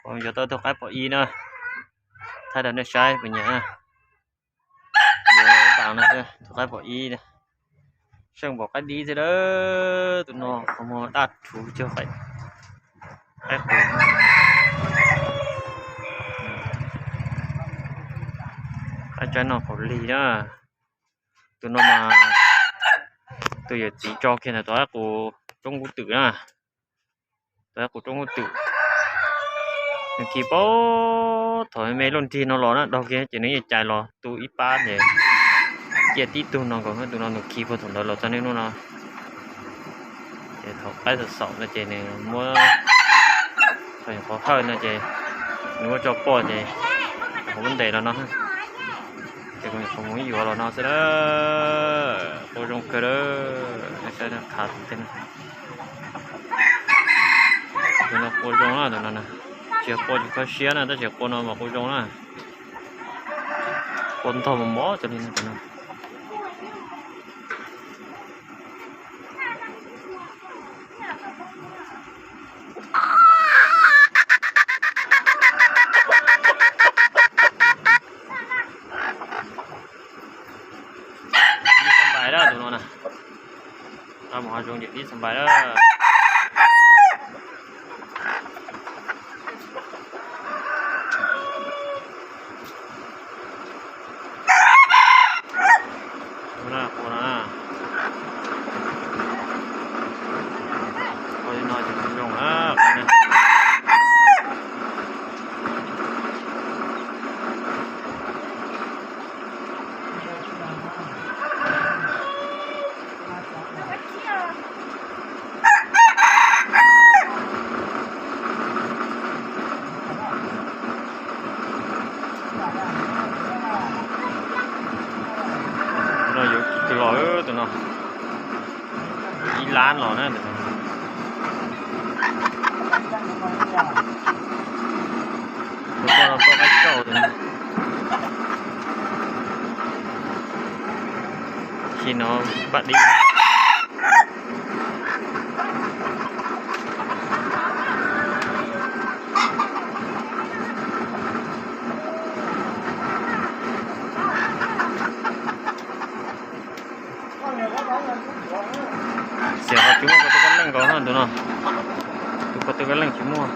Yuav tau tus qaib pom ib na, thaij rau nej saib puas nyiam. Yuav tas no, tus qaib pom ib, seej npaum qaib dib thiab a. Tus no qhov muag daj rhuv cuag qaib qus. Qaib tsab no qaub lig na. Tus no mas tus yawm txiv tso kiag ntawm tus qaib qus roob kub twm na. Tus qaib qus roob kub twm, nws khi puag thaum me luaj nrig no los na, daug kiag ces nws yeej cais los tu ib pab ces ciaj tib tug no nkaus. Tus no nws khi puag thaum ntawd los txog niaj hnub no. Ces thaum qaib xaum xaum no ces nws muab, thaum nyuam qhuav hawj no ces nws muab tso poj ces nyuam qhuav muab ntes los no. Ces nyuam qhuav mus yuav los no xwb a. Qua zoo kawg a. Saib qhav, tus no qua zoo na, tus no tsis qua tsis kho siab na, tab sis qua no mas qua zoo na. Qua ntog mos mos cov li no. Ib xab npais lawm tus no na. Tau mus hav zoov ces ib xab npais lawm. Qua no, qua li no ces zoo na. Tus no yuav tsis los, tus no ib lab los na. Tus koj no koj qaib tsauj tus no. Khi no npaj dib. Xiam qhov tsis muaj ko taw kab leej nkaus na tus no. Tus ko taw kab leej tsis muaj.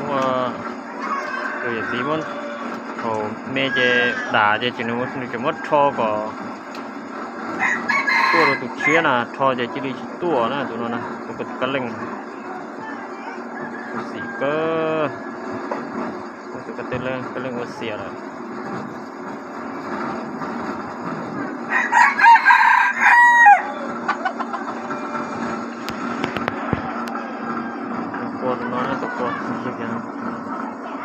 Ua, tus yawm txiv muab, thaum me ces dam ces nws tseem muab rho kom tuaj rau tus tshiab na, rho ces cia li tsis tuaj na tus no na, tus ko taw kab leej. Tus xim kawg, tus ko taw kab leej ua xiam lawm. Tus qua tus no, tus qua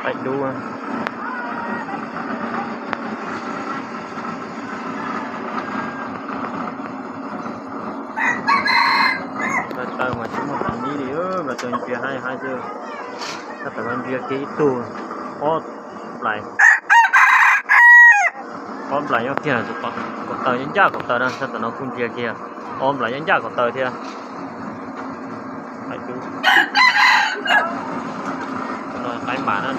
qaib dub. Nplas taw mas tsis muaj tag nib li, nplas taw ntsia haib haib xwb. Tab tom no ntsia kiag ib tug, ob nplais, ob nplais nyob kiag, kaum taw nyob ncaj kaum taw na, tab tom no kuj ntsia kiag, ob nplais nyob ncaj kaum taw thiab. Qaib dub, qaib mas na.